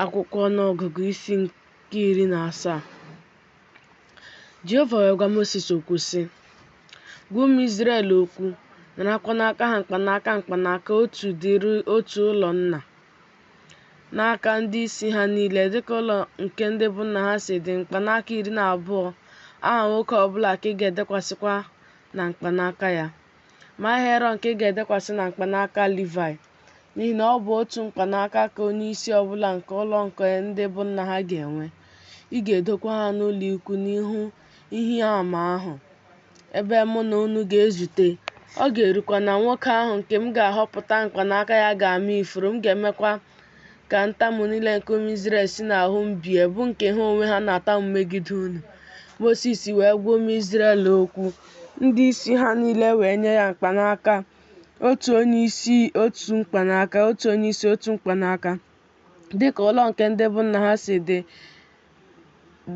Akwụkwọ Ọnụọgụgụ isi nke 17. Jehova wee gwa Mosis okwu sị, Gwa ụmụ Izrel okwu, narakwa n'aka ha mkpanaka mkpanaka otu dịrị otu ụlọ nna, n'aka ndị isi ha niile, dịka ụlọ nke ndị bụ nna ha si dị, mkpanaka 12, aha nwoke ọ bụla ka ị ga-edekwasịkwa na mkpanaka ya. Ma aha Erọn ka ị ga-edekwasị na mkpanaka Livaị, n'ihi na ọ bụ otu mkpanaka ka onyeisi ọ bụla nke ụlọ nke ndị bụ nna ha ga-enwe. Ị ga-edokwa ha n'ụlọikwuu n'ihu ihe ama ahụ, ebe mụ na unu ga-ezute. Ọ ga-erukwa na nwoke ahụ nke m ga-ahọpụta mkpanaka ya ga-ama ifuru, m ga-emekwa ka ntamu niile nke ụmụ Izrel si n'ahụ m bie, bụ nke ha onwe ha na-atamu megide unu. Mosis wee gwa ụmụ Izrel okwu, ndị isi ha niile wee nye ya mkpanaka, otu onye isi otu mkpanaka, otu onye isi otu mkpanaka, dịka ụlọ nke ndị bụ nna ha si dị,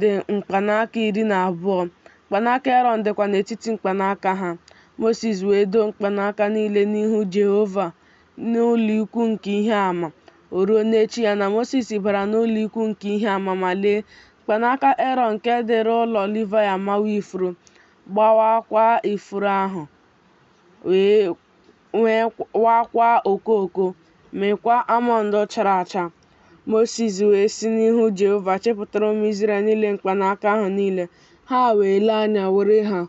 dị mkpanaka 12. Mkpanaka Erọn dịkwa n'etiti mkpanaka ha. Mosis wee doo mkpanaka niile n'ihu Jehova n'ụlọikwuu nke ihe ama. O ruo n'echi ya na Mosis bara n'ụlọikwuu nke ihe ama, ma lee, mkpanaka Erọn nke dịrị ụlọ Livaị amawo ifuru, gbawakwa ifuru ahụ, wee waakwa okooko, mịkwa almọnd chara acha. Mosis wee si n'ihu Jehova chịpụtara ụmụ Izrel niile mkpanaka ahụ niile, ha wee lee anya were ha,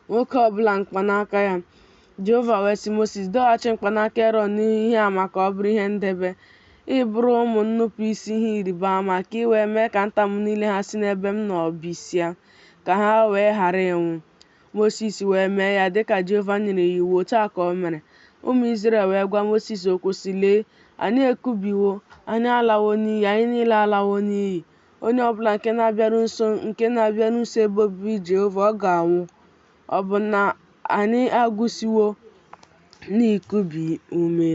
nwoke ọ bụla mkpanaka ya. Jehova wee sị Mosis, Doghachi mkpanaka Erọn n'ihu ihe ama ka ọ bụrụ ihe ndebe, ịbụrụ ụmụ nnupụisi ihe ịrịba ama, ka i wee mee ka ntamu niile ha si n'ebe m nọ bisịa, ka ha wee ghara ịnwụ. Mosis wee mee ya dị ka Jehova nyere ya iwu, otu a ka o mere. Ụmụ Izrel wee gwa Mosis okwu, sị, Lee, anyị ekubiwo, anyị alawo n'iyi, anyị niile alawo n'iyi. Onye ọ bụla nke na-abịaru nso nke na-abịaru nso ebe obibi Jehova, ọ ga-anwụ. Ọ bụ na anyị agwụsịwo n'ikubi ume?